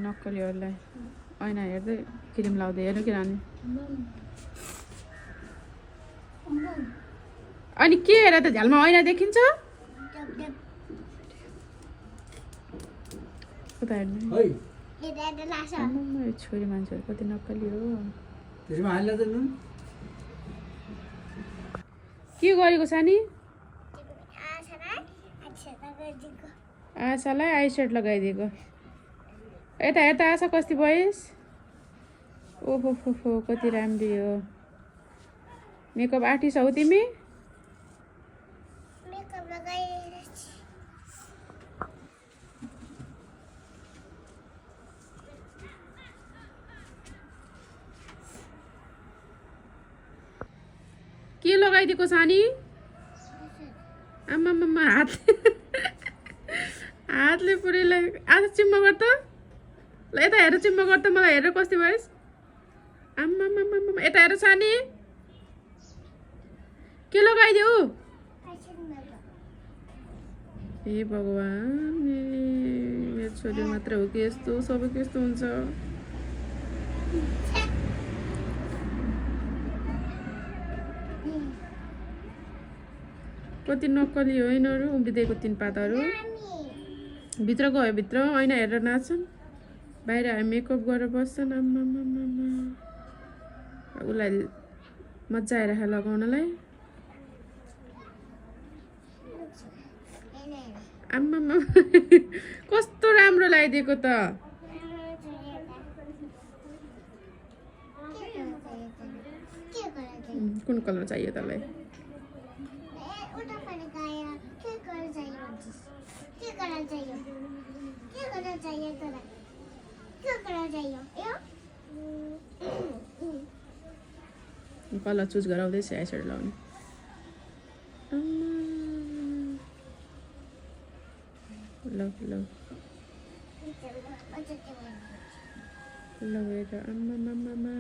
नक्कलीहरूलाई ऐना हेर्दै क्रिम लाउँदै हेर्नु कि नानी अनि के हेर त झ्यालमा ऐना देखिन्छ उता हेर्नु छोरी मान्छेहरू कति नक्कली हो के गरेको सानी आशालाई आई सेट लगाइदिएको यता हेर्दा आशा कति भइस् ओहो हो कति राम्री हो मेकअप आर्टिस्ट हौ तिमी के लगाइदिएको सानी आमामामा हातले पुरै आज चिम्मा गर त ल यता हेर चिम्मा गर त मलाई हेरेर कस्तो भइस् आमामामा यता हेर सानी के लगाइदेऊ हे भगवान मेरो छोरी मात्र हो कि यस्तो सबै के यस्तो हुन्छ कति नक्कली हो यिनीहरू उम्रिदिएको तीन पातहरू भित्र गयो भित्र ऐना हेरेर नाच्छन् बाहिर मेकअप गरेर बस्छन् आम्मामामा उसलाई मजा आइरहेको लगाउनलाई आम्मामा कस्तो राम्रो लगाइदिएको त कुन कलर चाहियो तँलाई कलर चुज गराउँदैछ आई सेड लाउने ल ल ल हेर आम्मामामा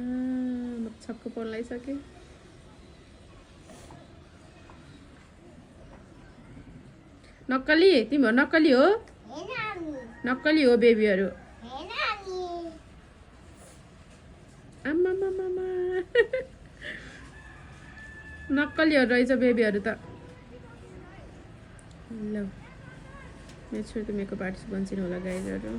म छक्क पर्न लागिसकेँ नक्कली तिमीहरू नक्कली हो नक्कली हो बेबीहरू आम्मामामा नक्कलीहरू रहेछ बेबीहरू त ल मेरो छोरी त मेकअप आर्टिस्ट बन्छन् होला गाइजहरू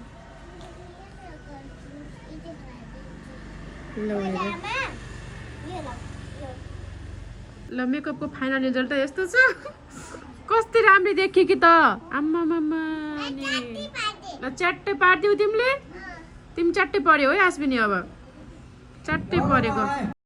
ल मेकअपको फाइनल रिजल्ट त यस्तो छ कति राम्रो देखियो कि त आम्मामामा ल च्याट्टै पारिदिऊ तिमीले तिमी च्याट्टै पर्यो है आस्विनी अब च्याट्टै परेको